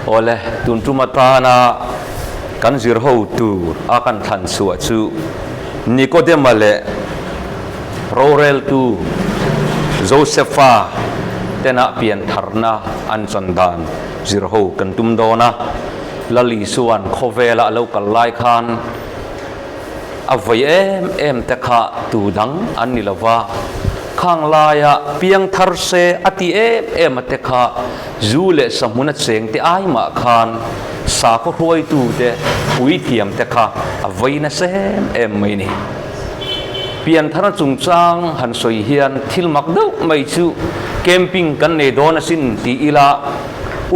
Awle, tun tum atana kan zir ho tur a kan thlan chhuah chu Nikodema leh roreltu Josefa tena piantharna an chan dan zir ho kan tum dawn a. Lal Isua'n khawvela a lo kal lai khan a vawi em em te kha tu dang an ni lo va, khang laia piang thar se a ti em em a te kha zu leh sahmun a cheng te ai mah khan sakhaw hruaitu te puithiam te kha a vawi nasa em em mai ni. Pianthar chungchang han sawi hian thil mak deuh mai chu camping kan nei dawn asin ti ila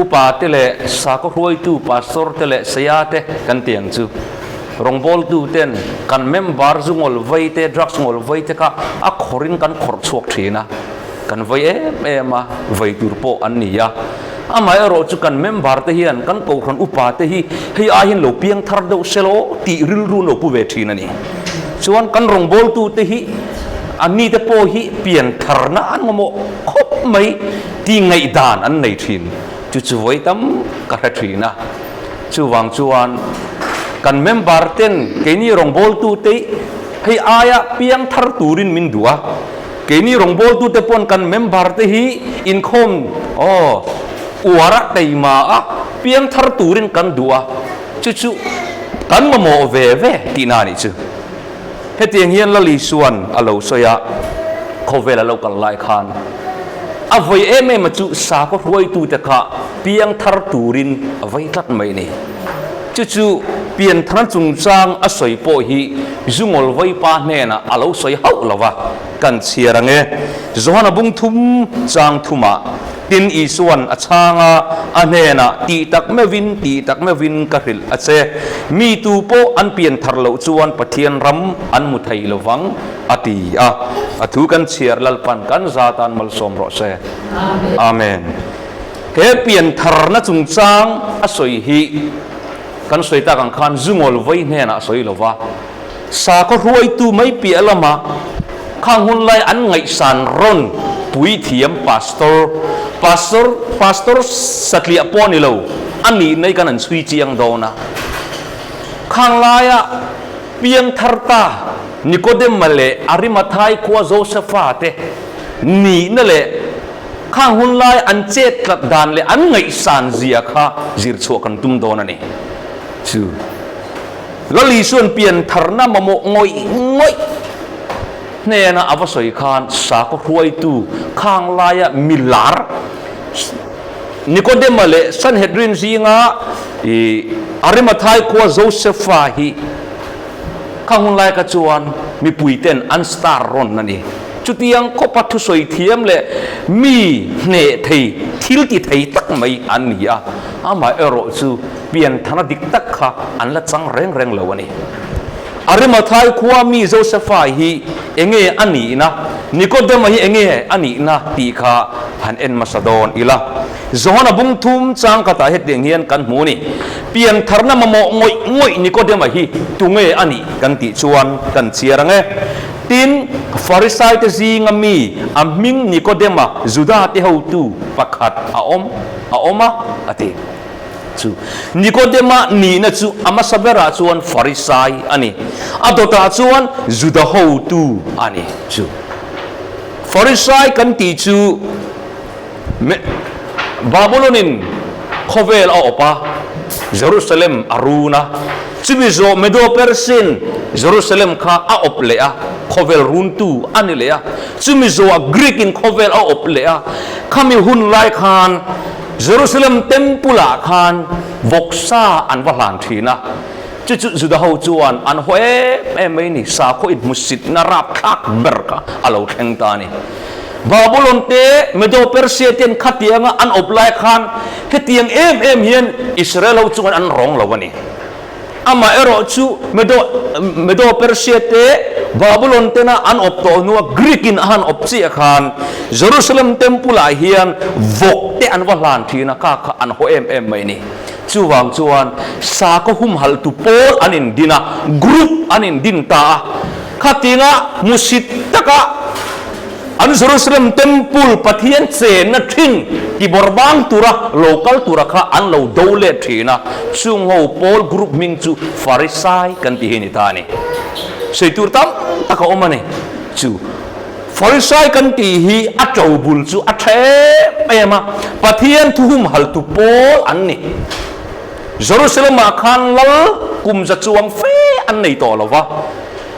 upa te leh sakhaw hruaitu pastor te leh saya te kan ti ang chu. Rawngbawltu ten kan member zu ngawl vei te, drugs ngawl vei te kha a khawrin kan khawrh chhuak thin a, kan vei em em a, vei tur pawh an ni a. Amaherawh chu kan member te hian kan kohhran upa te hi hei ai hian lo piang thar deuh se law tih rilru an lo pu ve thin a ni. Chuan kan rawngbawltu te hi an ni te pawh hi pian tharna an mamawh khawp mai tih ngaihdan an nei thin. Chu chu vawi tam ka hre thin a. Chuvang chuan kan member ten keini rawngbawltute hei aia piang thar turin min duh a, keini rawngbawltute pawn kan member te hi inkhawm aw uar a teima a piang thar turin kan duh a, chu chu kan mamawh ve ve tihna a nih chu. Hetiang hian Lali Suan a lo sawi a, khawvel a lo kal lai khan a vawi em em a chu sakhaw hruaitute kha piang thar turin a vawi tlat mai a ni. Chu chu pianthar chungchang a sawi pawh hi Zungawl vawipa hnenah a lo sawi hauh lo va, kan chhiar ang e. Johana bung thum chang thumah Tin, Isua'n a chhang a, a hnenah, Tih tak meuhin, tih tak meuhin ka hrilh a che. Mi tu pawh an pian thar loh chuan Pathian ram an hmu thei lo vang, a ti a. A thu kan chhiar Lalpan kan za tan malsawm rawh se. Amen. He pian tharna chungchang a sawi hi kan sawi tak ang khan Zungawl vawi hnenah a sawi lo va. Sakhaw hruaitu mai piah lama khang hun lai an ngaihsan rawn puithiam pastor, pastor, pastor satliah pawh a ni lo, a nih mai kan an chhui chiang dawn a. Khang laia piang thar ta Nikodema leh Arimathai khua Josefa te nihna leh khang hun lai an chet tlat dan leh an ngaihsan zia kha zir chhuah kan tum dawn a ni. Chu. Lal Isua'n pian tharna mamawh ngawih ngawih hnena a va sawi khan sakhaw hruaitu khang laia milar Nikodema leh Sanhedrin zinga i Arimathai khua Josefa hi khang hun lai kha chuan mipuiten an star rawn a ni. Chutiang khawpa thusawi thiam leh mi hneh thei, thil ti thei tak mai an ni a, amaherawh chu Pianthana dik tak kha an la chang reng reng lo a ni. Arimathai khua mi Josefa hi enge a nihna, Nikodema hi enge a nihna tih kha han en hmasa dawn ila. Johana bung thum chang khatah hetiang hian kan hmu a ni. Piantharna mamawh ngawih ngawih Nikodema hi tunge a nih kan tih chuan kan chhiar ang e. Tin, Farisaite zinga mi a hming Nikodema Judate hotu pakhat a awm a awm a, a ti. Chu Nikodema nihna chu a hmasa berah chuan Farisai a ni, a dawtah chuan Juda hotu a ni. Chu Farisai kan tih chu Babylonin khawvel a awp a, Jerusalem a run a, chumi zawh Medo-Persian Jerusalem kha a awp leh a, khawvel runtu a ni leh a, chumi zawhah Greek-in khawvel a awp leh a, khami hun lai khan Jerusalem Temple-ah khan vawksa an va hlan thin a, chu chu Juda ho chuan an haw em em mai ni, sakhaw inhmusitna rapthlak ber kha a lo thleng ta a ni. Babylon te, Medo-Persia ten khatianga an awp lai khan hetiang em em hian Israel ho chuan an rawng lo a ni. Amaherawh chu Medo, Medo-Persia te, Babylon tena an awp tawh hnua Greek-in a han awp chiah khan Jerusalem Temple-ah hian vawk te an va hlan thin a, kha kha an haw em em mai a ni. Chuvang chuan sakhaw humhalhtu pawl an indin a, group an indin ta a, khatinga hmusit taka. An Jerusalem Temple Pathian chenna thin tibawrhbang tura lo kal tura kha an lo do let thin a, chung ho pawl group hming chu Farisai kan ti hi a ni ta a ni. Sawi tur tam tak a awm a ni. Chu Farisai kan tih hi a to bul chu a tha em em a, Pathian thu humhaltu pawl an ni. Jerusalem-ah khan lal kum za chuang fe an nei tawh lo va.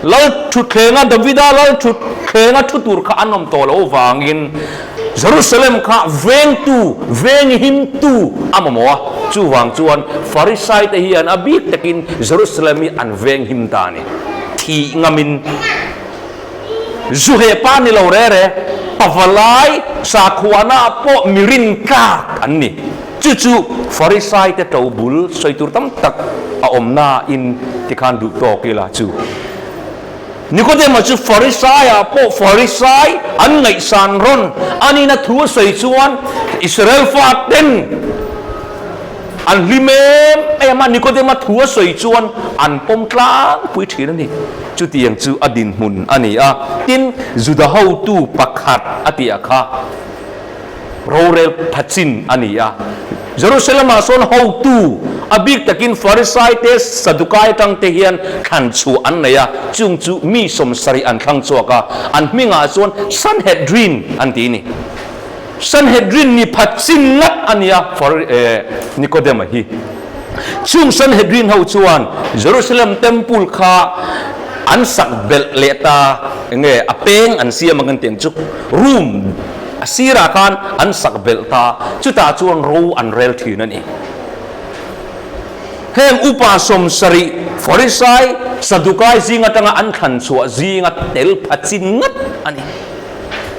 Lal thutthlenga Davida lal thutthlenga thu tur kha an awm tawh loh vangin Jerusalem kha vengtu, venghimtu a mamawh a. Chuvang chuan Farisaite hian a bik takin Jerusalem hi an venghim ta a ni. Thih ngamin zu heh pa ni lo re re, pavalai sakhuana pawh mi rintlak an ni. Chu chu Farisaite to bul sawi tur tam tak a awm nain tikhan duh tawk ila chu. Nikodema chu Farisaiah pawh Farisai an ngaihsan rawn anina thu a sawi chuan Israel faten an hlim em em a, Nikodema thu a sawi chuan an pawm tlangpui thin a ni. Chutiang chu a dinhmun a ni a, tin Juda hotu pakhat a tih ah kha. Rorel phachin a ni a. Jerusalem-ah sawn hotu, a bik takin Farisai te, Sadukai atang te hian thlan chhuah an nei a, chung chu mi sawmsarih an thlang chhuak a, an hmingah chuan Sanhedrin an ti a ni. Sanhedrin ni phachin ngat a ni a, Nikodema hi. Chung Sanhedrin ho chuan Jerusalem Temple kha an sak belh leh ta, enge a peng an siam ang kan tih ang chu, room, A sirah khan an sak belh ta, chutah chuan ro an rel thin a ni. Heng upa sawmsarih, Farisai, Sadukai zing atanga an thlan chhuah zinga tel pha chin ngat a ni.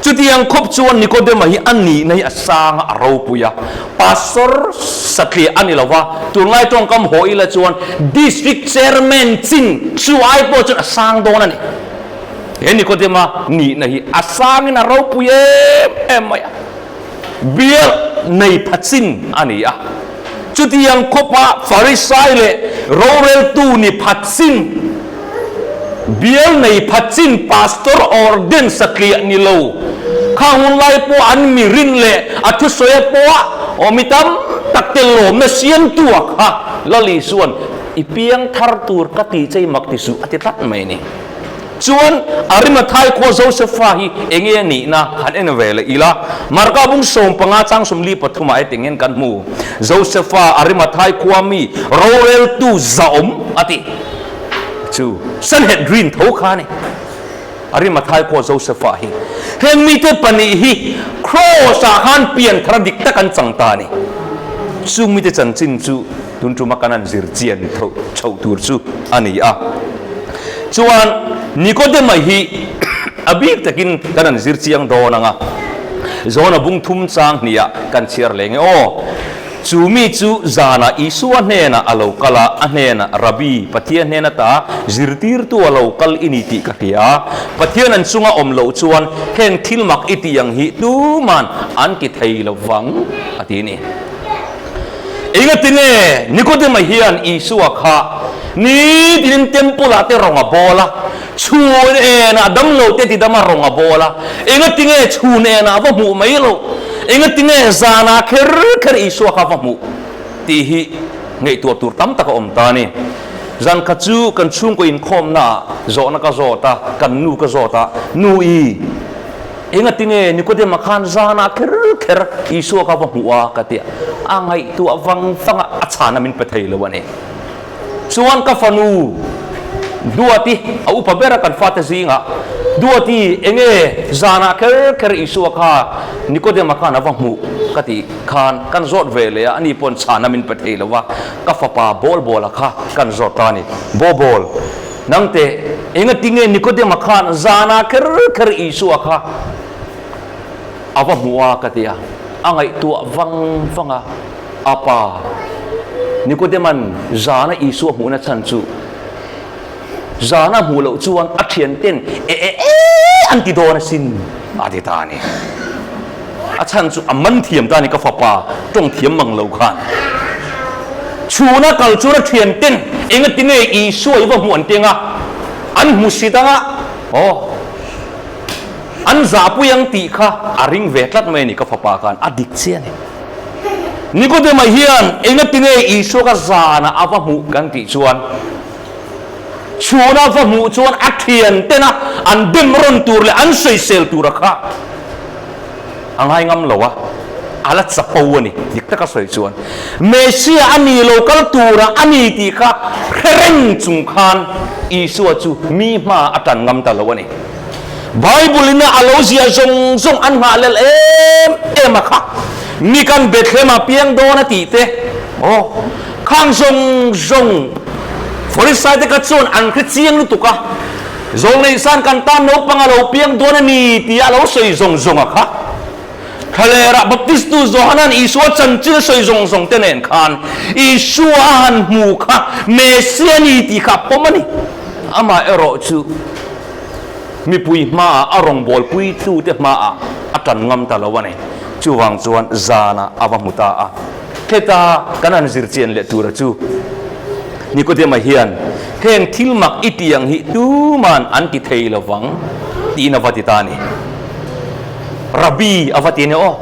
Chutiang khawp chuan Nikodema hi a nihna hi a sang a, a ropui a. Pastor satliah a ni lo va, tunlai tawngkam haw ila chuan District Chairman chin chu ai pawh chuan a sang dawn a ni. He Nikodema nihna hi a sangin a ropui em em mai a, bial nei pha chin a ni a. Chutiang khawpa Farisai leh roreltu ni pha chin, bial nei pha chin pastor orden satliah ni lo, khang hun lai pawh an mi rin leh a thusawi pawha aw mi tam tak te lawmna siamtu a kha Lal Isua'n i piang thar tur ka tih che i mak ti suh a ti tlat mai a ni. Chuan Arimathai khua Josefa hi enge a nihna han en ve leh ila, Marka bung 15 chang 43 ah heti engin kan hmu, Josefa Arimathai khua mi roreltu zaawm a ti chu Sanhedrin tho kha a ni. Arimathai khua Josefa hi heng mite pahnih hi Kraws ah khan pianthar dik tak an chang ta a ni. Chung mite chanchin chu Tun tuma kan han zir chian chhoh tur chu a ni a. Chuan Nikodema hi a bik takin kan han zir chiang dawn ang a. Jona bung thum chang hniah kan chhiar leh nge aw. Chu mi chu zanah Isua hnenah a lo kal a, a hnenah, Rabbi, Pathian hnen ata zirtirtu a lo kal i ni tih ka hria a. Pathian an chunga awm loh chuan heng thil mak i tih ang hi tuman an ti thei lo vang, a ti a ni. Engatinge Nikodema hian Isua kha nitinin temple-ah te rawng a bawl a, chhun enah damlo te tidama rawng a bawl a, engatinge chhun enah va hmuh mai loh, engatinge zanah kher kher Isua kha va hmuh tih hi ngaihtuah tur tam tak a awm ta a ni. Zan khat chu kan chhungkaw inkhawmnaah zawhna ka zawt a, kan nu ka zawt a, Nu i, Engatinge Nikodema khan zanah kher kher Isua kha va hmuh a ka ti a, a ngaihtuah vang vang a, a chhana min pe thei lo a ni. Chuan ka fanu Duati, a upa ber a kan fate zingah, Duati, enge zanah kher kher Isua kha Nikodema khan a va hmuh ka tih khan kan zawt ve leh a, ani pawn chhana min pe thei lo a, ka fapa Bawlbawla kha kan zawt ta a ni. Bawlbawl. Nangte, engatinge Nikodema khan zanah kher kher Isua kha a va hmu a ka ti a, a ngaihtuah vang vang a, a pa Nikodema'n zana Isua hmuhna chhan chu zana hmuh loh chuan a thianten e e e an ti dawn asin a ti ta a ni. A chhan chu a man thiam ta a ni ka fapa tawng thiam mang lo khan. Chhuna kal chuan a thian ten engatinge Isua i va hmuh an ti anga an hmu si dang a, aw. An zahpui ang tih kha a ring ve tlat mai a ni ka fapa khan a dik chiah a ni. Nikodema hian engatinge Isua ka zanah a va hmuh kan tih chuan chhuna va hmuh chuan a thian tena an dem rawn tur leh an sawisel tura kha a ngai ngam lo a, a la chapo a ni. Dik taka sawi chuan Messiah a ni lo kal tura a ni tih kha hre reng chung khan Isua chu mi hma a tan ngam ta lo a ni. Bible in a lo ziah zawng zawng an nghah lel em em a kha. Mi kan Bethlehem ah piang dawn a tih te aw khang zawng zawng Pharisai te kha chuan an hre chiang lutuk a, Zawlneihsan kan tan naupang a lo piang dawn a ni tih a lo sawi zawng zawng a kha. Thlalerah Baptistu Johanan Isua chanchin a sawi zawng zawng te nen khan Isua a han hmu kha Messia a ni tih kha a pawm a ni. Amaherawh chu mipui hmaah a rawngbawlpuitute hmaah a tan ngam ta lo a ni. Chuvang chuan zanah a va hmu ta a. Heta kan han zir chian leh tura chu Nikodema hian heng thil mak i tih ang hi tuman an ti thei lo vang tiin a va ti ta a ni. Rabbi a va ti a ni aw.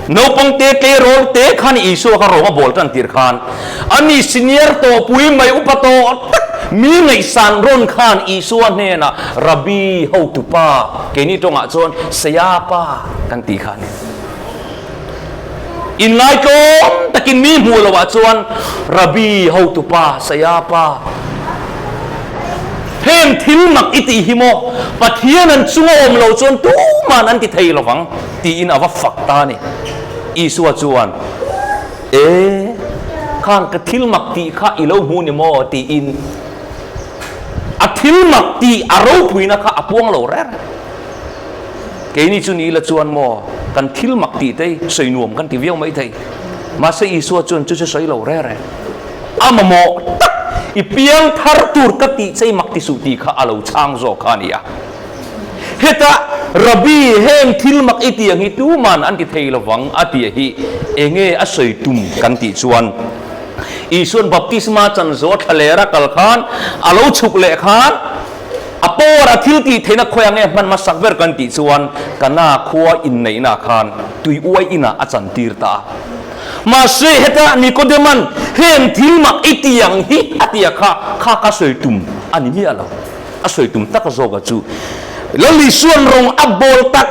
Naupang te tleirawl te khan Isua kha rawng a bawl tan tir khan ani senior tawhpui mai upa tawh tak mi ngaihsan rawn khan Isua hnenah Rabbi hotupa keini tawngah chuan Saya pa kan tih kha a ni. Inngaihtlawm takin mi hmuh loh ah chuan Rabbi hotupa Saya pa heng thil mak i tih hi maw Pathian an chunga awm lo chuan tuman an ti thei lovang. Tiin a va fak ta a ni. Isua chuan, E, khang ka thil mak tih kha i lo hmu ni maw? tiin a thil mak tih a ropuina kha a puang lo reng. Keini chu ni ila chuan maw kan thil mak tih te hi sawi nuam kan ti viau mai thei. Mahse Isua chuan chu chu sawi lo reng reng. A mamawh tak i piang thar tur ka tih che i mak ti suh tih kha a lo chhang zawk kha a ni a. Heta Rabbi heng thil mak i tih ang hi tuman an ti thei lovang a tih hi enge a sawi tum kan tih chuan Isuan baptisma chan zawh a thla lera kal khan a lo chhuk leh khan a power a thil tih theihna khawi ange hman hmasak ber kan tih chuan Kana khua inneihna khan tui uai inah a chan tir ta a. Mahse heta Nikodeman heng thil mak i tih ang hi a tih a kha kha ka sawi tum a ni miah lo. A sawi tum tak zawka chu Lal Isuan rawng a bawl tak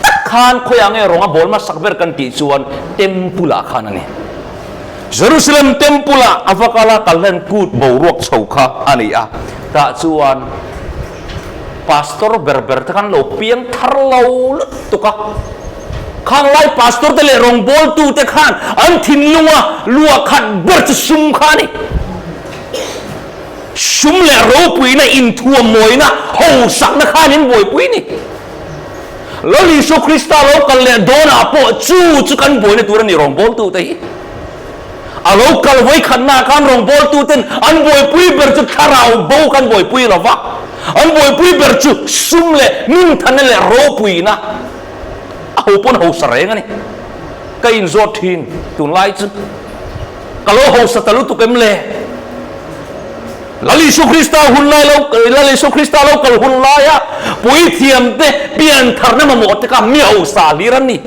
tak khan khawiah nge rawng a bawl hmasak ber kan tih chuan Temple ah khan a ni. Jerusalem Temple ah a va kal a, kal hlen kut boruak chho kha a ni a. Tah chuan Pastor ber ber te khan lo piang thar lo lutuk a. Khang lai Pastor te leh rawngbawltu te khan an thinlunga luah khat ber chu sum kha a ni. Sum leh ropuina inthuam mawina hausakna khan in buaipui ni. Lal Isua Krista lo kal leh dawnah pawh chu chu kan buaina tur a ni rawngbawltute hi. A lo kal vawikhatnaah khan rawngbawltuten an buaipui ber chu thlarau bo kan buaipui lo va, an buaipui ber chu sum leh hmingthanna leh ropuina a ho pawn hausa reng a ni. Ka inzawt thin tunlai chu. Ka lo hausa ta lutuk em le? Lal Isu Krista hun lai lo, Lal Isu Krista lo kal hun laia puithiamte piantharna mamawh te kha mi hausa hlir an ni.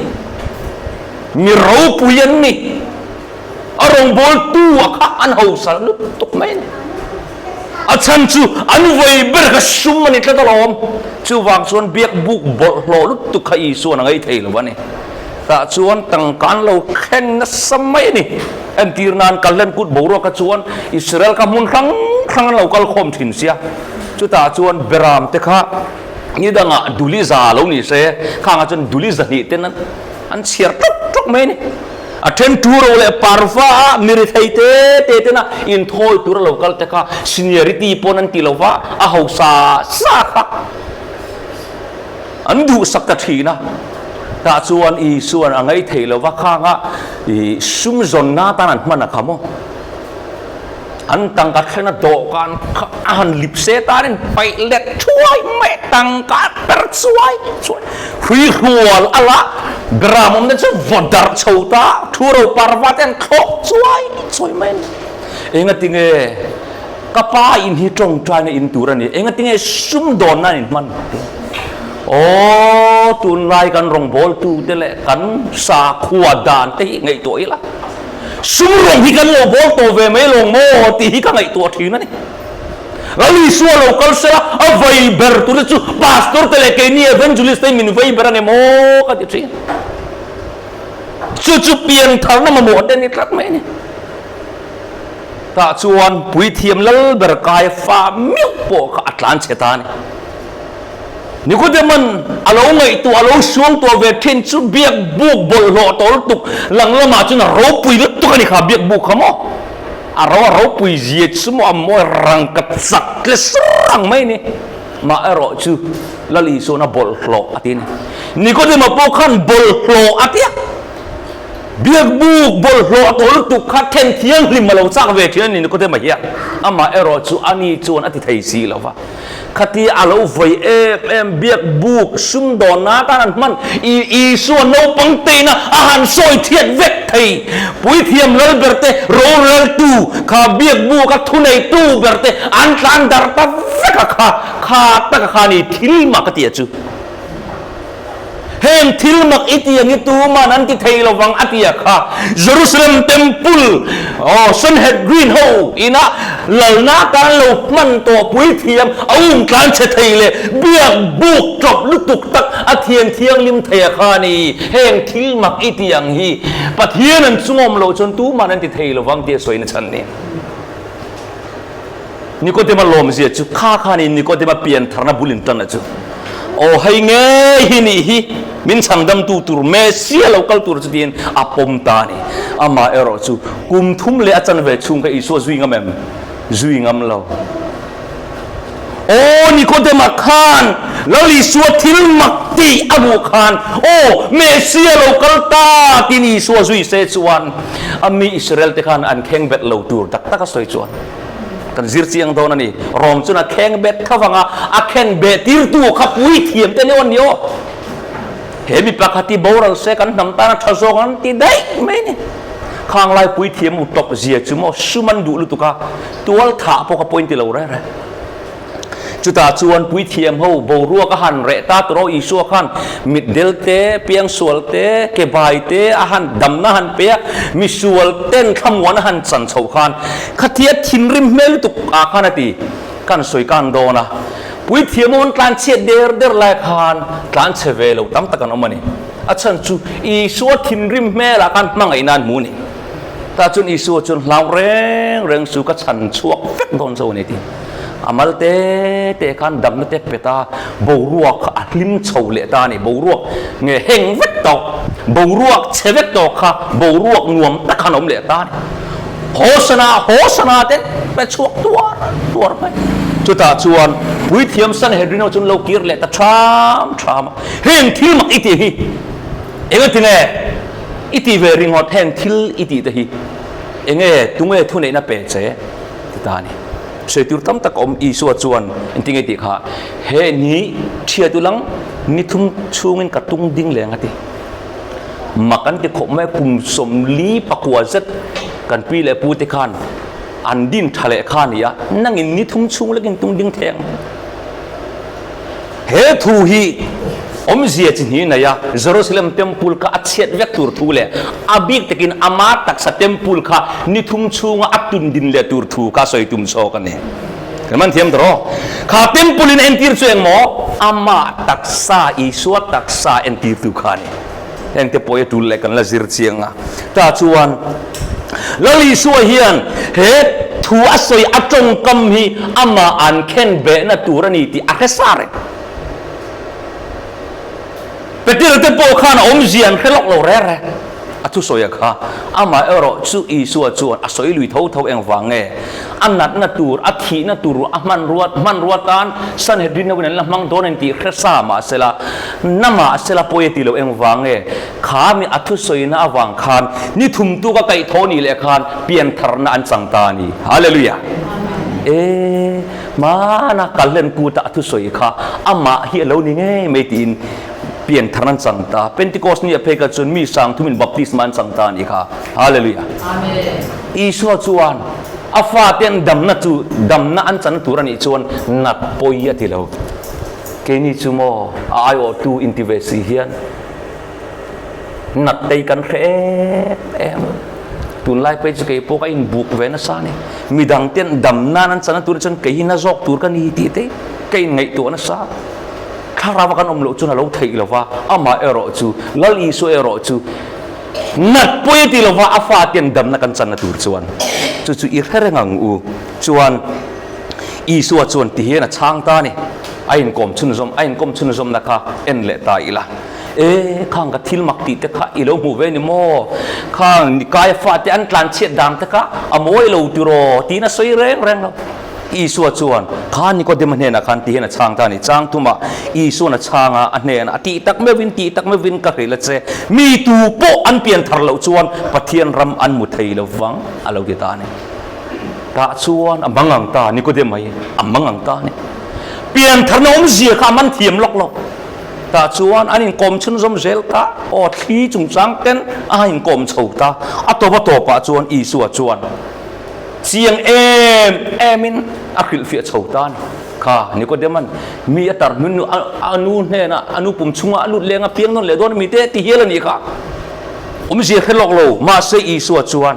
Mi ropui an ni. A rawngbawltu a kha an hausa lutuk mai a ni. A chhan chu an vawi ber kha sum a ni tlat alawm. Chuvang chuan biakbuk bawlhhlawh lutuk kha Isuan a ngei thei lo a ni. Tah chuan tangka an lo thleng nasa mai a ni. Entir nan Kallen kut boruaka chuan Israel kha hmun hrang hrang an lo kal khawm thin sia. Chutah chuan Beram te kha ni dangah duli za lo ni se, khangah chuan duli zahnih ten an chhiar ṭawk ṭawk mai a ni. A then Turo leh Parva a mi rethei te te tena inthawi tura lo kal te kha seniority pawn an ti lo va, a hausa sa kha. An duhsak ta thin a, tah chuan Isuan a ngaih theih lova khanga i sum zawnna atan an hman a kha maw? An tangka thlena dawhkan kha a han lip se tanin paih let thuai mai tangka a per chuai chuai hrui hrual a la gram awmna chu vaw darh chho ta thu ro parva te an thlawk chuai chuai mai a ni. Engatinge Ka pa in hi tawngtaina in tur a ni. Engatinge sumdawnna in hman? Aw, tunlai kan rawngbawltute leh kan sakhua dan te hi ngaihtuah ila, sum rawng hi kan lo bawl tawh ve mai lawng maw tih hi ka ngaihtuah thin a ni. Lal Isua lo kal sela, a vei ber tur te chu pastor te leh keini evangelist te min vei ber a ni maw ka ti thin. Chu chu piantharna mamawh te a ni tlat mai a ni. Tah chuan puithiam lal ber kai fa meuh pawh kha a tlan chhe ta a ni. Nikodema'n a lo ngaihtuah, a lo suangtuah ve thin chu biak buk bawlhhlawh tawh lutuk lang lamah chuan a ropui lutuk a ni kha biak buk kha maw? A ro a ropui zia chu maw a mawi rangka chak tle sarang mai a ni. Mah erawh chu Lal Isua'n a bawlhhlawh a ti a ni. Nikodema pawh khan bawlhhlawh a ti a. Biakbuk bawlhhlawh tawh lutuk kha then thianghlim a lo chak ve thin a ni Nikodema hian. Amah erawh chu ani chuan a ti thei si lo va. Khatia a lo vawi em em biakbuk sumdawnna atan an hman i Isua naupang teina a han sawi thiat vek thei. Puithiam lal ber te, roreltu kha biakbuk a thuneitu ber te an tlan darh ta vek a kha, kha taka kha ni thil mak a tia chu. Heng thil mak i ti ang i tuman an ti thei lo vang a ti a kha. Jerusalem Temple, aw, Sanhedrin ho ina lalna atan lo hman tawh puithiam a um tlan chhe thei leh biak buk tawp lutuk tak a thian thianghlim thei a kha ni. Heng thil mak i ti ang hi Pathian an chungawm loh chuan tuman an ti thei lo vang tih a sawi na chhan ni. Nikodema lawmzia chu kha khanin Nikodema piantharna bul in tan a chu. Aw hei ngei hi nih hi min chhangdamtu tur Messia lo kal tur chu tiin a pawm ta a ni. Amah erawh chu kum thum leh a chanve chhung kha Isua zui ngam em? Zui ngam lo. Aw Nikodema khan Lal Isua thil mak tih a hmuh khan aw Messia lo kal ta tiin Isua zui se chuan a mi Israel te khan an kheng bet lo tur tak tak a sawi chuan. Kan zir chiang dawn a ni. Rom chuan a kheng bet kha vanga a khen beh tirtu kha pui thiam te ni aw ni aw. He mi pakhat hi boral se kan hnam tan a tha zawk an ti daih mai ni. Khang lai pui thiam u tawp zia chu maw sum an duh lutuk a, tual thah pawh ka point ti lo reng reng. Chutah chuan puithiam ho boruak a han reh ta tawh Isua khan mitdel te, piangsual te, kebai te a han damna a han pe a, misual ten thlamuan a han chan chho khan khatia thinrim hmel lutuk ah khan a ti, Kan sawi kan dawn a, puithiam ho an tlan chhiat der der lai khan tlan chhe ve lo tam tak an awm a ni. A chhan chu Isua thinrim hmelah khan hmangaihna an hmu a ni. Tah chuan Isua chuan hlau reng reng chu ka chhan chhuak vek dawn zo a ni tih. A mal te te khan damna te pet a, boruak kha a hlim chho leh ta a ni. Boruak nge heng vek tawh, boruak chhe vek tawh kha boruak nuam tak khan a awm leh ta a ni. Hosana, Hosana te pe chhuak tuar tuar mai. Chutah chuan Puithiam Sanhedrin ho chuan lo kir leh ta ṭham ṭham a, Heng thil mak i tih hi engatinge i tih ve ringawt? Heng thil i tih te hi enge tunge thuneihna pe che? Ti ta a ni. Sawi tur tam tak a awm. Isua chuan engtin nge tih kha, He ni ṭhiat u lang, ni thum chhungin ka tung ding leng a ti. Mak an ti khawp mai, kum 44 zet kan pi leh pu te khan an din ṭha leh kha a ni a, nangin ni thum chhung lekin tung ding thei ang. He thu hi awmzia chi hnih nei a, Jerusalem Temple kha a chhiat vek tur thu leh a bik takin ama taksa Temple kha ni thum chhunga a tun din leh tur thu kha sawi tum chawk a ni. Kan man thiam tawh rawh. Kha Temple in entir chu eng maw? Ama taksa, Isua taksa entirtu kha a ni. Hengte pawh hi a tul leh kan la zir chiang a. Tah chuan Lal Isua hian he thu a sawi a tawngkam hi amah an khen behna tur a ni tih a hre sa reng. Peter te pawh khan a awmzia an hre lawk lo reng reng. A thusawi a kha. Amah erawh chu Isua chuan a sawi lui tho tho engvang nge? A natna tur, a thihna tur a hmanrua hmanrua tan Sanhedrin ho in an la hmang dawn a ni tih hre sa mahsela, na mahsela pawi a ti lo engvang nge? Kha mi a thusawina avang khan ni thum tuk a kaih tho nih leh khan piantharna an chang ta a ni. Hallelujah! E, hmana Kalhlen kuta a thusawi kha amah hi a lo ni ngei mai tiin piantharna an chang ta. Pentecost ni a phei kha chuan mi sang thumin baptisma an chang ta a nih kha. Hallelujah! Amen. Isua chuan a fate an damna chu damna an chan tur a nih chuan nat pawi a ti lo. Keini chu maw a aiawhtu inti ve si hian nat tei kan hre em em a. Tunlai phei chu kei pawh ka inbuk ve nasa a ni. Midang ten dam nan an chana tur chuan kei hi na zawk tur ka ni tih te ka inngaihtuah nasa. Thlarau a kan awm loh chuan a lo theih lo va, amah erawh chu Lal Isua erawh chu nat pawi a ti lo va, a fa ten damna kan channa tur chuan chu chu i hre reng ang u. Chuan Isua chuan ti hian a chhang ta a ni. A inkawm chhunzawm, a inkawm chhunzawmna kha en leh ta ila. E, khang ka thil mak tih te kha i lo hmu ve ni maw? Khang Nikaia fate an tlan chhiat dan te kha a mawi lo tiraw? tiin a sawi reng reng lo. Isua chuan, Kha Nikodema hnenah khan ti hian a chhang ta a ni. Chang thumah Isua'n a chhang a, a hnenah, Tih tak meuhin, tih tak meuhin ka hrilh a che. Mi tu pawh an pian thar loh chuan Pathian ram an mu thei lo vang, a lo ti ta a ni. Tah chuan a mang ang ta, Nikodema hi a mang ang ta a ni. Pian tharna awmzia kha a man thiam lawk lo. Tah chuan an inkawm chhunzawm zel ta, aw thli chungchang ten a inkawm chho ta. A tawp a tawpah chuan Isua chuan chiang em emin a hrilhfiah chho ta a ni. Kha Nikodema'n mi a tar hnu a nu hnenah a nu pum chhungah a lut leng a piang nawn leh dawn a mi te ti hial a nih kha. Awmzia hre lawk lo, mahse Isua chuan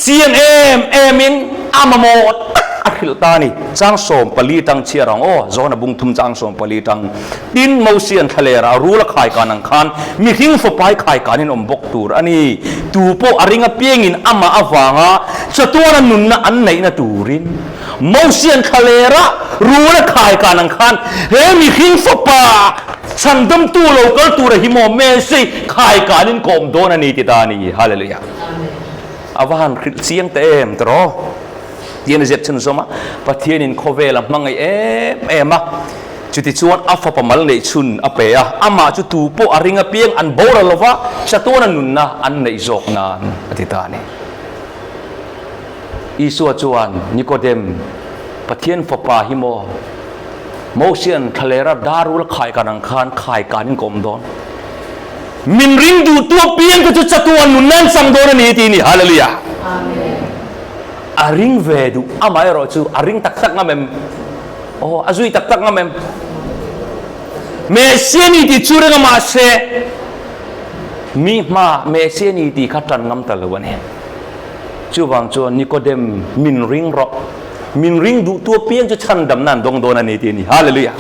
chiang em emin a mamawh tak a hrilh ta a ni. Chang 14 tang chhiar ang aw, Johana bung thum chang 14 tang. Tin, Mosian thlalera rul a khai kan ang khan mihring fawpai khai kanin awm bawk tur a ni. Tu pawh a ring apiangin amah avanga chatuana nunna an neihna turin Mosian thlalera rul a khai kan ang khan he mihring fawpa Chhandamtu lo kal tura hi maw Messi khai kanin ka awm dawn a ni ti ta a ni. Hallelujah. A va han hrilh chiang ta em tiraw? Tian a ziak chhunzawm a, Pathianin khawvel a hmangaih em em a, chutichuan a fapa mal neih chhun a pe a, amah chu tu pawh a ring apiang an boral lo va, chatuana nunna an neih zawk nan a ti ta a ni. Isua chuan Nikodem, Pathian fapa hi maw? Mosian thlalera darul a khai kan ang khan khai kanin ka awm dawn. Min ring duhtu apiang te chu chatuan nun nan chang dawn a ni ti a ni. Hallelujah! A ring ve duh, amaherawh chu a ring tak tak ngam em? Aw, a zui tak tak ngam em? Messia ni tih chu reng a mahse mi hma Messia ni tih kha tan ngam ta lo a ni. Chuvang chuan Nikodem min ring rawh. Min ring duhtu apiang chu chhandamna an dawng dawn a ni tih a ni. Hallelujah!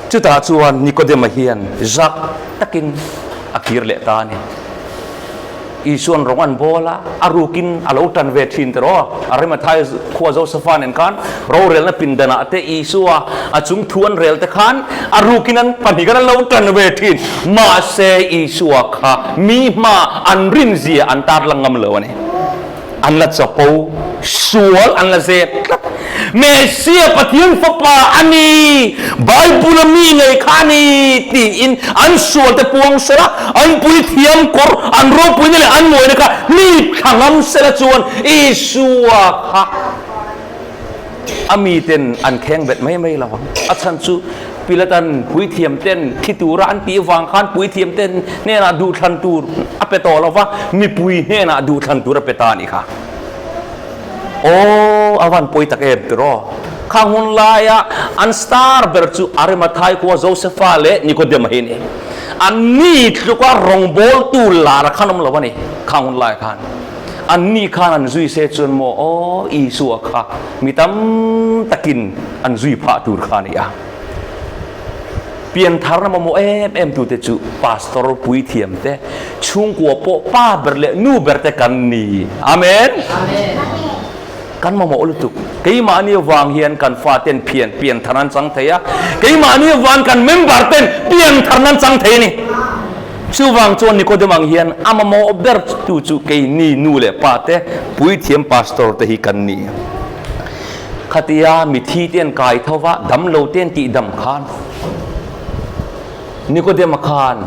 Chutah chuan Nikodema hian zak takin a kir leh ta a ni. Isuan rawng an bawl a, a rukin a lo tan ve thin tiraw? Arimathai khua Josefa nen khan rorelna pindanah te Isua a chung thu an rel te khan a rukin an pahnih khan an lo tan ve thin. Mahse Isua kha mi hma an rinzia an tarlang ngam lo a ni. An la chapo, sual an la zep tlat. Messia Pathian Fapa a ni, Bible-a mi ngei kha a ni tiin an sualte puang sela, an puithiam kawr, an ropuina leh an mawina kha mi thla ngam sela chuan Isua kha a miten an kheng bet mai mai lo ang. A chhan chu Pilatan puithiam ten thi tura an tih vang khan puithiam ten hnenah duhthlan tur a pe tawh lo va, mipui hnenah duhthlan tur a pe ta a nih kha. Aw, a van pawi tak em tiraw? Khang hun laia an star ber chu Arimathai khua Josefa leh Nikodema hi a ni. An ni tluka rawngbawltu lar a khan awm lo a ni khang hun laiah khan. An ni khan an zui se chuan maw aw Isua kha mi tam takin an zui phah tur kha a ni a. Piantharna mamawh em em tute chu pastor puithiam te, chhungkua pawh pa ber leh nu ber te kan ni. Amen. Kan mamawh lutuk. Keimahni avang hian kan faten phian pianthar an chang thei a, keimahni avang kan member ten pianthar an chang thei a ni. Chuvang chuan Nikodem ang hian a mamawh ber tu chu keini nu leh pa te, puithiam pastor te hi kan ni. Khatia mithi te an kai tho va, damlo te an tihdam khan Nikodema khan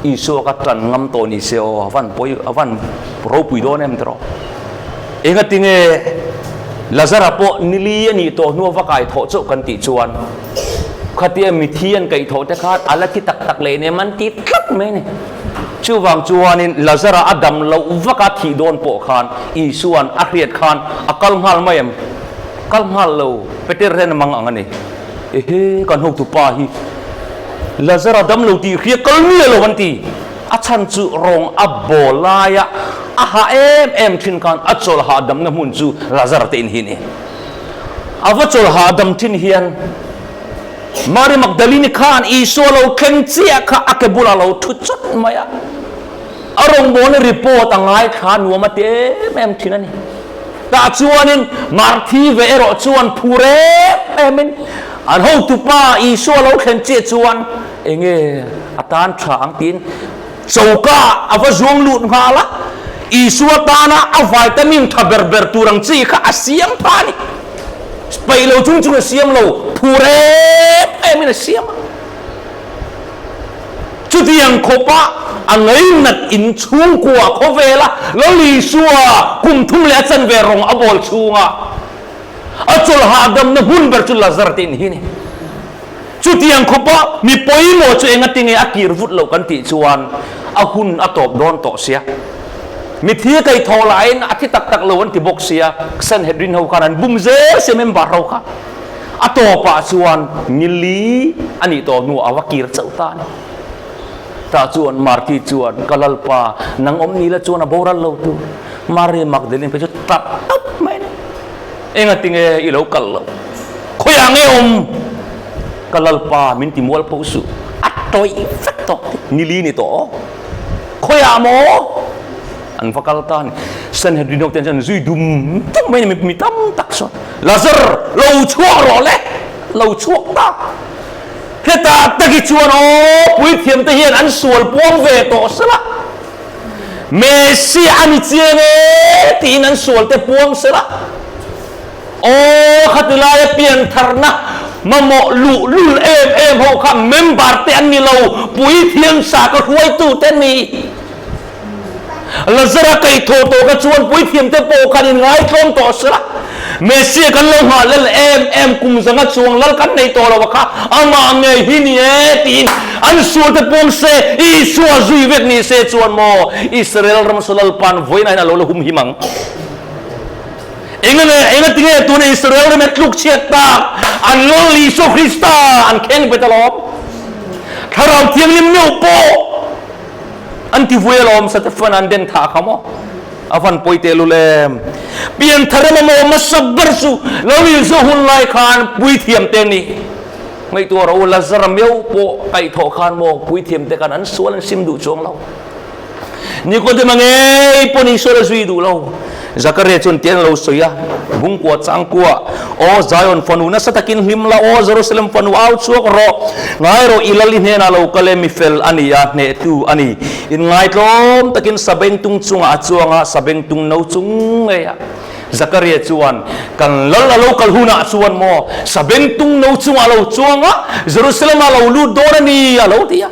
Isua ka tan ngam tawh ni se aw, a van pawi, a van ropui dawn em tiraw. Engatinge Lazara pawh nili a nih tawh hnua va kai thawh chauh kan tih chuan khatia mithi an kaih thawh te khan a la thi tak tak leh nem an ti tlat mai a ni. Chuvang chuanin Lazara a dam loh vaka thih dawn pawh khan Isua'n a hriat khan a kal nghal mai em? Kal nghal lo, Peter hian a mang ang a ni. Ehe, kan hotupa hi Lazara dam lo tih hria kal miah lo an ti. A chhan chu rawng a bawl laia a ha em em thin khan a chawlh hahdamna hmun chu Lazara te in hi a ni. A va chawlh hahdam thin hian Mary Magdalene khan Isua lo thleng chiah kha a ke bulah lo thu chawt mai a. A rawngbawlna report a ngaithla nuam a ti em em thin a ni. Tah chuanin Marthi ve erawh chuan phur em emin an hotupa Isua lo thlen chiah chuan enge a tan tha ang tiin choka a va zuang lut nghal a, Isua tana a vitamin tha ber ber tur ang chi kha a siam tha a ni. Peih lo chung chung a siam lo, phur em emin a siam a. Chutiang khawpa a ngainat in chhungkua khawvela Lal Isua kum thum leh a chanve rawng a bawl chhunga a chawlh hahdamna hmun ber chu Lazar te in hi a ni. Chutiang khawpa mi pawimawh chu engatinge a kir vut loh kan tih chuan a hun a tawp dawn tawh sia. Mithi a kaih thawh laiin a thi tak tak lo an ti bawk sia, Sanhedrin ho khan an bum zel sia member ho kha. A tawpah chuan nili a nih tawh hnuah a va kir chauh ta a ni. Tah chuan Marthi chuan, Ka Lalpa, nang awm ni la chuan a boral lo tur. Mary Magdalene phei chu tap tap mai a ni. Engatinge i lo kal loh? Khawiah nge awm? Ka Lalpa, min ti mual pho suh. A tawih vek tawh. Nili ni tawh aw. Khawiah maw? An va kal ta a ni. Sanhedrin ho ten chuan zui dum dum mai a ni, mi tam tak chuan, Lazar, lo chhuak rawh le! Lo chhuak ta! Hetah taki chuan aw, puithiam te hian an sual puang ve tawh sela, Messiah a ni chiang e tiin an sual te puang sela, aw khati laia piantharna mamawh luh lul em em ho kha member te an ni lo, puithiam sa ka hruaitu te an ni. Lazara kaihthawh tawh kha chuan puithiamte pawh khan in ngaitlawm tawh se la, Messiah kan lo nghah lel em em kum zanga chuang lal kan nei tawh lo a kha, amah ngei hi ni e tiin an sualte pawm se, Isua zui vek ni se chuan maw Israel ram saw Lalpa'n vawiinah hian a lo la humhim ang. Enga nge, enga tinge tuna Israel ram hi a tluk chhiat tak? An Lal Isua Krista an kheng bet alawm. Thlarau Thianghlim meuh pawh. An ti vui alawm Satefan an den thah kha maw? A van pawi teh lul em. Pianthar emaw maw hmasa ber chu lo inzawh hun lai khan puithiam te ni. Ngaihtuah rawh u, Lazara meuh pawh kaihthawh khan maw puithiam te khan an sual an sim duh chuang lo. Nikodema ngei pawh ni sual a zui duh lo. Zakaria chuan tiang a lo sawi a, Bungkua changkua, Aw Zion fanu, nasa takin hlim la, aw Jerusalem fanu, au chhuak rawh. Ngai rawh, i lal i hnenah lo kal e, mi fel a ni a, hnehtu a ni. Inngaitlawm takin sabengtung chungah a chuang a, sabengtung no chung ngei a. Zakaria chuan, Kan lal a lo kal hunah chuan maw, sabengtung no chungah a lo chuang a, Jerusalem-ah a lo lut dawn a ni, a lo ti a.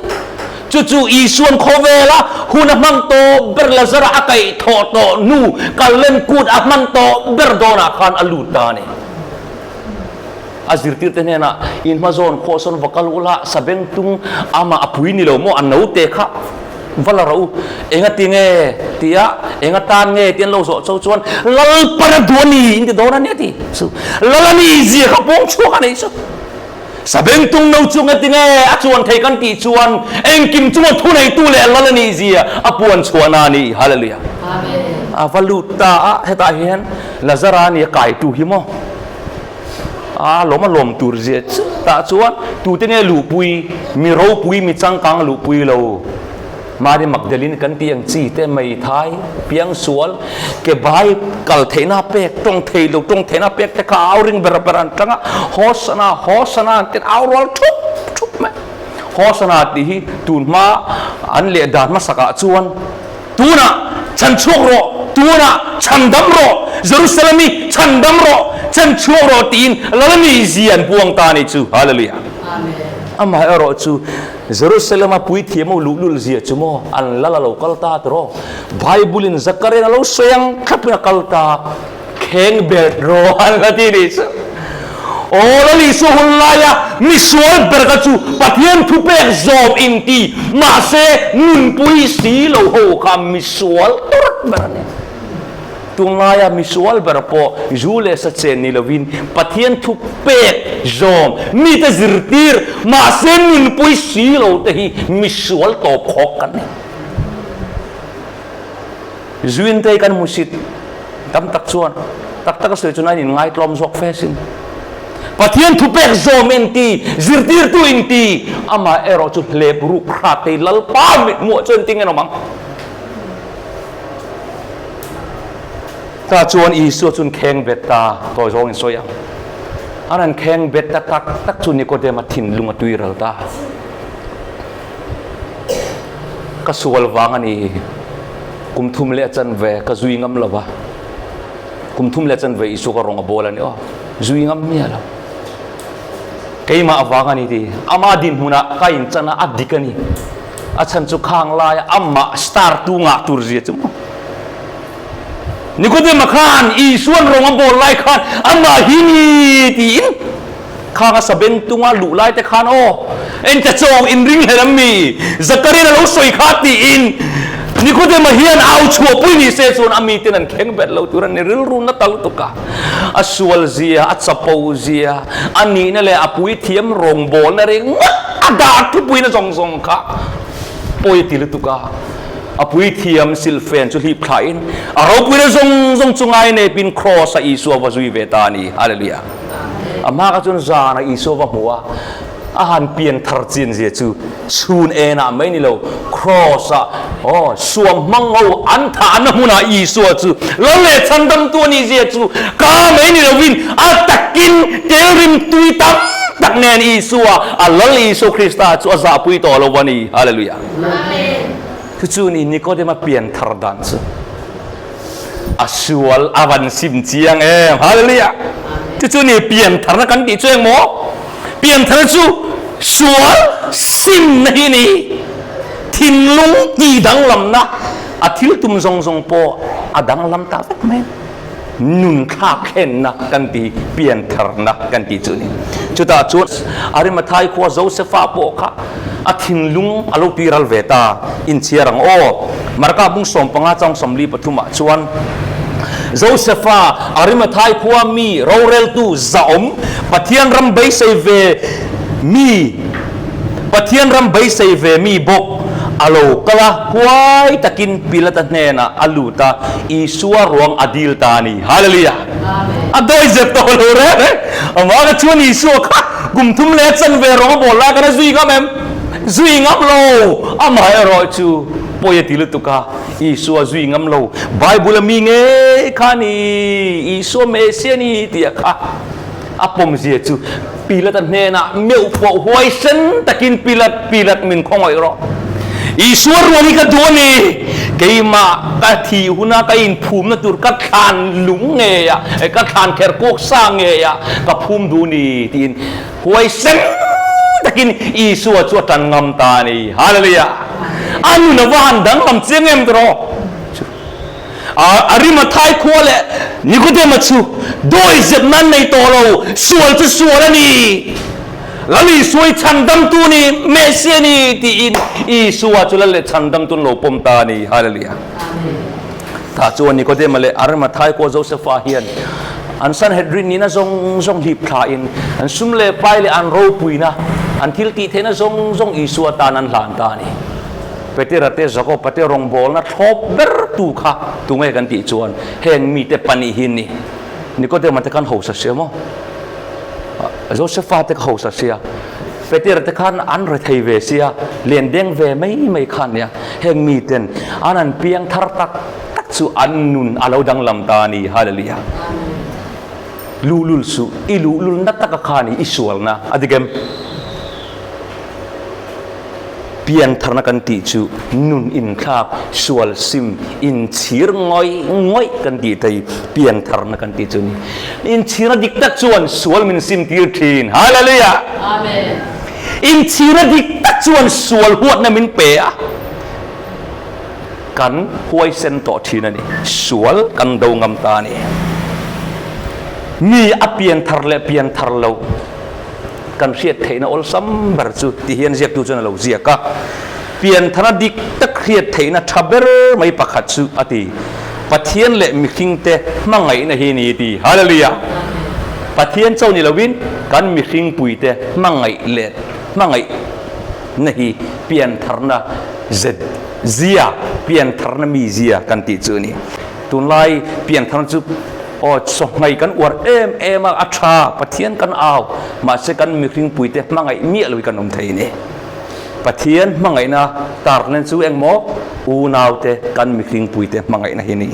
Chu chu Isuan khawvela hun a hmang tawh ber Lazara a kaih thawh tawh hnu kallen kut a hman tawh ber dawnah khan a lut ta a ni. A zirtirte hnenah, In hmazawn khawhsawn va kal ula, sabengtung amah a pui ni lo maw, a naute kha va la rawh u. Enga ti nge tia, enga tan nge ti an lo zawh cho chuan, Lalpan a duh a ni, in ti dawn a nia ti chu. Lal a ni zia kha pawng chhuak a nei chu. Sabengtung no chu ngati nge a chuan thei kan tih chuan engkim chunga thuneitu leh lal a nih zia a puan chhuahna a ni. Hallelujah. A va lut ta a, hetah hian Lazara nia kaitu hi maw? A lawm a lawm tur zia chu tah chuan tute nge luhpui, mi ropui, mi changkang luhpui lo. Mary Magdalene kan tih ang chi te meithai, piangsual, ke bai kal theihna pek, tawng thei lo tawng theihna pek te kha au ring ber ber an tang a, Hosana, Hosana an ti au rual thup thup mai. Hosana tih hi tun hma an leh dan hmasak ah chuan tunah chhan chhuak rawh, tunah chhan dam rawh, Jerusalem hi chhan dam rawh, chhan chhuak rawh tiin Lalani zia an puang ta a ni chu. Hallelujah. Amaherawhchu Jerusalem-a puithiam ho luhlul zia chu maw an lal a lo kal ta tiraw? Bible-in Zakarian a lo sawi ang thlapin a kal ta, kheng bet rawh an la ti nih chu. Aw Lal Isua hun laia misual ber kha chu Pathian thupek zawm inti mahse nunpui si lo ho kha misual tawrh ber a ni. Tunlaia misual ber pawh zu leh sa chen ni lovin Pathian thu pek zawm mite zirtir mahse nunpui si lo te hi misual tawp khawk kan ni. Zuin te hi kan hmusit tam tak chuan tak taka sawi chuan a inngai tlawm zawk fe sin. Pathian thu pek zawm inti, zirtirtu inti, amah erawh chu hlep ruk hrat te hi Lalpa mithmuh chuan engtin nge an awm ang? Tah chuan Isua chuan kheng bet ta tawi zawng in sawi ang. An han kheng bet ta tak tak chu Nikodema thinlung a tui ral ta. Ka sual vang a ni, kum thum leh a chanve ka zui ngam lo va. Kum thum leh a chanve Isua ka rawng a bawl a ni aw, zui ngam miah lo. Keimah avang a ni ti, ama dinhmunah ka inchan a, a dik a ni. A chhan chu khang laia amah star tu ngah tur zia chu maw. Nikodema khan Isuan rawng a bawl lai khan amah hi ni tiin khang a saben tunga luh lai te khan aw ente chawng in ring hlel ami Zakaria a lo sawi kha tiin Nikodema hian au chhuahpui ni se chuan a miten an thleng bet lo tur a ni rilru na ta lutuk a. A sual zia, a chapo zia, a nihna leh a puithiam rawngbawlna ringawt a dah thupuina zawng zawng kha pawi a ti lutuk a. A puithiam silhfen chu hlip thlain a ropuina zawng zawng chu ngainepin Kraws-a Isua va zui ve ta a ni. Hallelujah! A hma kha chuan zana Isua va hmu a, a han pian thar chin zia chu chhun enah mai ni lo, Kraws-ah, aw, suam hmang ho an thahna hmunah Isua chu Lal leh Chhandamtu a nih zia chu ka mai ni lovin a takin telrim tui tam tak nen Isua, a Lal Isua Krista chu a zahpui tawh lo a ni. Hallelujah! Chu chu ni Nikodema pian thar dan chu a sual a van sim chiang em. Hallelujah! Chu chu ni pian tharna kan tih chu engmaw? Pian thar chu sual simna hi ni. Thinlung ti danglamna a thil tum zawng zawng pawh a danglam ta vek mai. Nun thlak thlenna kan ti, pian tharna kan tih chu a ni. Chutah chuan Arimathai khua Josefa pawh kha a thinlung a lo tiral ve ta. Inchhiar ang aw. Marka bung 15 chang 43 ah chuan Josefa, Arimathai khua mi roreltu zahawm, Pathian ram beisei ve mi, Pathian ram beisei ve mi bawk a lo kal a, huai takin Pilata hnenah a lut a, Isua ruang a dil ta a ni. Hallelujah! A dawi zep tawh lo reng reng. Amah ka chuan Isua kha kum thum leh a chanve rawng a bawl lai khan a zui ngam em? Zui ngam lo! Amaherawh chu pawi a ti lutuk a, Isua zui ngam lo. Bible a mi ngei kha a ni, Isua Messiah a ni tih a kha. A pawmzia chu Pilata hnenah meuh pawh huaisen takin Pilat, Pilat min khawngaih rawh. Isua ruang hi ka duh a ni. Keimah ka thih huna ka inphumna tur ka thlan lung ngeia, ka thlan kher kuak sa ngeia ka phum duh ni tiin huaisen takin Isua chu a tan ngam ta a ni. Hallelujah! A nun a va han danglam chiang em tawh? A Arimathai khua leh Nikodema chu dawi zep nan nei tawh lo, sual chu sual a ni, Lal Isua i chhandamtu a ni, Messia a ni tiin Isua chu Lal leh chhandamtu an lo pawm ta a ni. Hallelujah. Tah chuan Nikodema leh Arimathai khua Josefa hian an Sanhedrin nihna zawng zawng hlip thlain an sum leh pai leh an ropuina, an thil tih theihna zawng zawng Isua tan an hlan ta a ni. Petera te Jakoba te rawngbawlna thlawp ber tu kha tunge kan tih chuan heng mite pahnih hi ni. Nikodema te khan hausa sia maw? Josefa te kha hausa sia. Petera te khan an rethei ve sia, len deng ve mai mai khan nia. Heng miten an an piang thar tak tak chu an nun a lo danglam ta a ni. Hallelujah. Luhlul suh, i luhlul na taka khan i sualna a dik em? Piantharna kan tih chu nun inthlak, sual sim, inchhir ngawih ngawih kan tih thei, piantharna kan tih chu a ni. Inchhirna dik tak chuan sual min sim tir thin. Hallelujah! Amen. Inchhirna dik tak chuan sual huatna min pe a, kan huaisen tawh thin a ni. Sual kan do ngam ta a ni. Mi a pianthar leh pianthar lo. Kan hriat theihna awlsam ber chu ti hian ziaktu chuan a lo ziak a, pianthara dik tak hriat theihna tha ber mai pakhat chu a ti. Pathian leh mihringte hmangaihna hi ni ti. Hallelujah! Pathian chauh ni lovin kan mihringpuite hmangaih leh hmangaihna hi piantharna zet zia, piantharna mizia kan tih chu a ni. Tunlai piantharna chu aw chawhmei kan uar em em a, a tha, Pathian kan au, mahse kan mihringpuite hmangaih miah lo hi kan awm thei a ni. Pathian hmangaihna tarlan chu engmaw unaute kan mihringpuite hmangaihna hi a ni.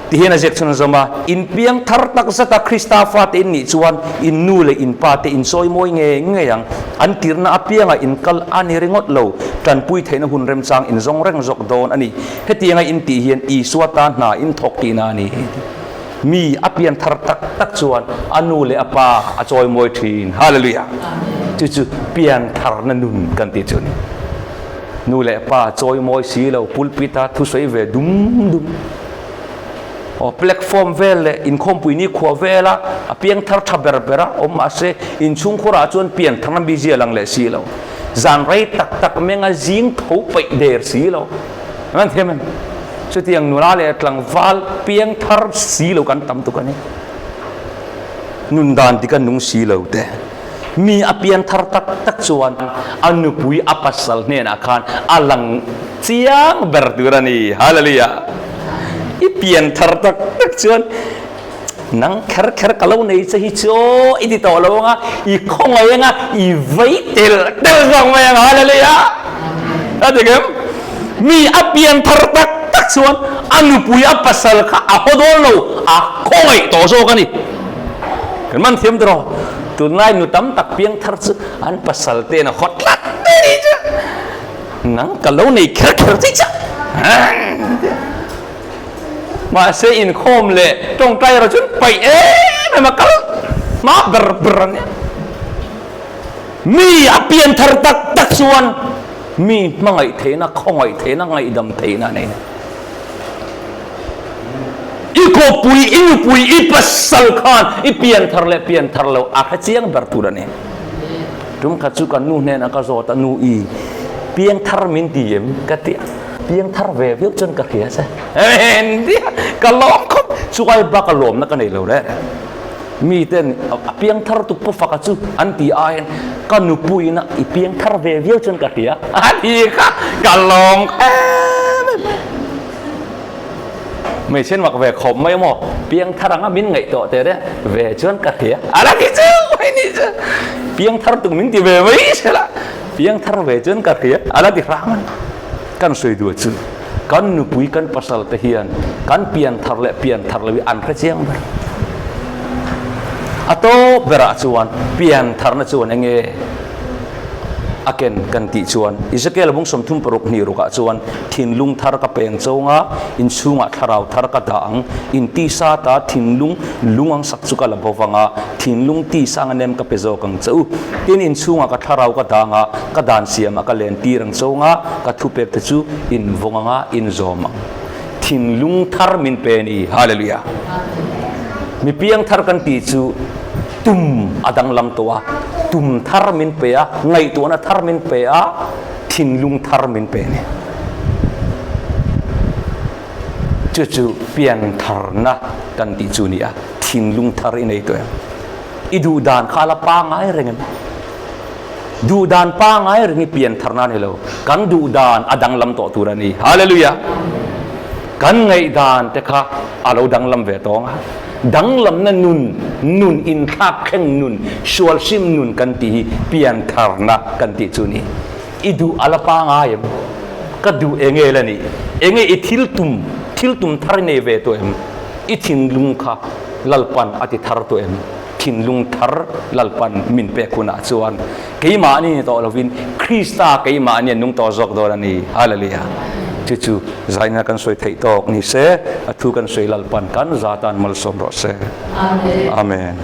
Tihian a ziak chhun a zawm a, In piang thar tak zata Krista fate in nih chuan in nu leh in pate in sawi mawi ngei ngei ang. An tirhna apiangah in kal a ni ringawt lo, tanpui theihna hun remchang in zawng reng zawk dawn a ni. Hetianga in tih hian Isua tan hna in thawk tihna a ni. Mi a pian thar tak tak chuan a nu leh a pa a chawi mawi thin. Hallelujah! Chu chu pian tharna nun kan tih chu a ni. Nu leh pa chawi mawi si lo, pulpit-a thusawi ve dum dum. Aw, platform vel leh inkhawmpui ni khua vela a piang thar tha ber ber a awm mahse inchhungkhurah chuan pian tharna busy a lang leh si lo. Zan rei tak tak menga zing tho paih der si lo. An thiam em? Chutiang nula leh tlangval piang thar si lo kan tam tuk a ni. Nun dan dik a nung si lo te. Mi a pian thar tak tak chuan a nupui a pasal hnenah khan a lang chiang ber tur a ni. Hallelujah! I pian thar tak tak chuan nang kher kher ka lo nei che hi chu aw i ti tawh lo ang a, i khawngaih ang a, i vei tel tel zawk mai ang. Hallelujah! A dik em? Mi a pian thar tak tak chuan a nupui a pasal kha a haw dawn lo, a khawngaih tawh zawk a ni. Kan man thiam tawh. Tunlai nu tam tak piang thar chu an pasal ten a haw tlat mai a nih chu. Nang ka lo nei kher kher chi cha. Mahse inkhawm leh tawngtai erawh chuan paih em em a kal hma ber ber a nia. Mi a pian thar tak tak chuan mi hmangaih theihna, khawngaih theihna, ngaihdam theihna a nei. I khawpui, i nupui, i pasal khan i pian thar leh pian thar lo a hre chiang ber tur a ni. Tum khat chu ka nu hnenah ka zawt a, Nu i piang thar min ti em? ka ti a. Piang thar ve viau chuan ka hria che. Endia ka lawm khawp, chuai bak a lawmna ka nei lo reng. Mi ten a piang thar tuk pawh faka chu an ti aiin ka nupuiin a i piang thar ve viau chuan ka hria a ti kha ka lawm em em. Hmeichhe mak ve khawp mai maw piang thar anga min ngaih tawh teh reng ve chuan ka hria a la ti chu mai ni chu piang thar tuk min ti ve mai se la piang thar ve chuan ka hria a la ti hrang a kan sawi duh chu kan nupui kan pasal te hian kan pian thar leh pian thar lo hi an hre chiang ber a tawp berah chuan pian tharna chuan enge A ken kan tih chuan Ezekiel bung 36 hnih rukah chuan thinlung thar ka peng chawnga inchhungah thlarau thar ka dah ang, in tisa ta thinlung lung ang sak chu ka la bo vang a, thinlung tisa anga nem ka pe zawk ang che u. Tin, inchhungah ka thlarau ka dang a, ka dan siamah ka len tir ang chawnga ka thupek te chu in vawng anga in zawm ang. Thinlung thar min pe a ni. Hallelujah! Mi piang thar kan tih chu tum a danglam tawh a, tum thar min pe a, ngaihtuahna thar min pe a, thinlung thar min pe a ni. Chu chu pian tharna kan tih chu a ni a, thinlung thar i nei tawh em? I duh dan kha a la pangai reng em? Duh dan pangai reng hi pian tharna a ni lo, kan duh dan a danglam tawh tur a ni. Hallelujah! Kan ngaihdan te kha a lo danglam ve tawng a, danglamna nun, nun inthlak thleng nun, sualhrim nun kan tih hi pian tharna kan tih chu a ni. I duh a la pangai em? Ka duh enge la nih? Enge i thil tum, thil tum thar i nei ve tawh em? I thinlung kha Lalpan a ti thar tawh em? Thinlung thar Lalpan min pek hunah chuan keimahni ni tawh lovin Krista keimahni a nung tawh zawk dawn a ni. Hallelujah! Chu chu zaina kan sawi theih tawk ni se, a thu kan sawi Lalpan kan za tan malsawm rawh se. Amen.